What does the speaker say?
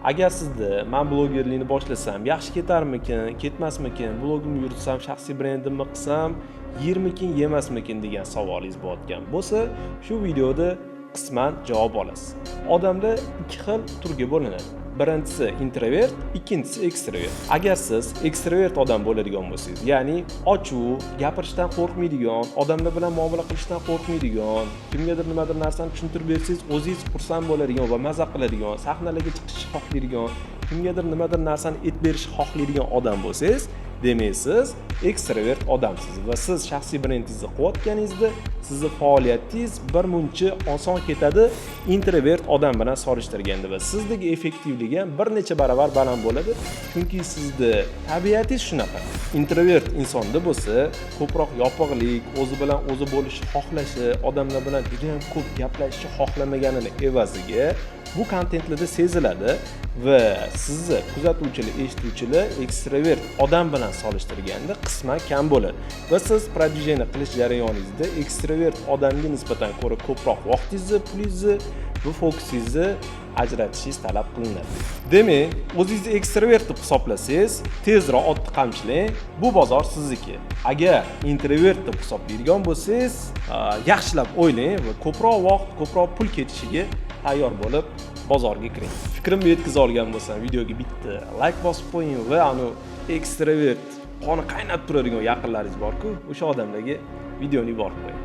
Agar sizda "Man blogerlikni boshlasam, yaxshi ketarmikin, ketmasmikin, blogimni yuritsam, shaxsiy brendimni qilsam, yermikin, yemasmikin?" degan savolingiz bo'layotgan bo'lsa, shu videoda qisman javob olasiz. Odamlar ikki xil turga bo'linadi. Birinchisi introvert, ikkinchisi ekstravert. Agar siz ekstravert odam bo'ladigan bo'lsangiz, ya'ni ochiq, gapirishdan qo'rqmaydigan, odamlar bilan muomala qilishdan qo'rqmaydigan, kimgadir nimadir narsani tushuntirib bersangiz, o'zingiz xursand bo'ladigan va maza qiladigan, sahnalarga chiqishni xohlaydigan, kimgadir nimadir narsani aytib berishni xohlaydigan odam bo'lsangiz, demak, siz ekstravert odamsiz va siz shaxsiy brendingizni qilayotganingizda sizni faoliyatingiz bir muncha oson ketadi introvert odam bilan solishtirganda va sizdagi effektivligi ham bir necha baravar baland bo'ladi, chunki sizni tabiatingiz shunaqa. Introvert insonda bo'lsa ko'proq yopiqlik, o'zi bilan o'zi bo'lishni xohlashi, odamlar bilan juda yam ko'p gaplashishni xohlamaganini evaziga bu kontentlarda seziladi va sizni kuzatuvchilar, eshituvchilar ekstravert odam bilan solishtirganda qisman kam bo'ladi va siz продвижение qilish jarayoningizda ekstravert odamga nisbatan ko'ra ko'proq vaqtingizni, pulingizni va fokusingizni ajratishingiz talab qilinadi. Demak, o'zingizni ekstravert deb hisoblasangiz, tezroq otni qamchilang, bu bozor sizniki. Agar introvert deb hisoblaydigan bo'lsangiz, yaxshilab o'ylang va ko'proq vaqt, ko'proq pul ketishiga tayyor bo'lib bozorga kiring. Fikrimni yetkaza olgan bo'lsam, videoga bitta layk bosib qo'ying va anu ekstravert, qoni qaynab turadigan yaqinlaringiz borku, o'sha odamlarga videoni yuborib qo'ying.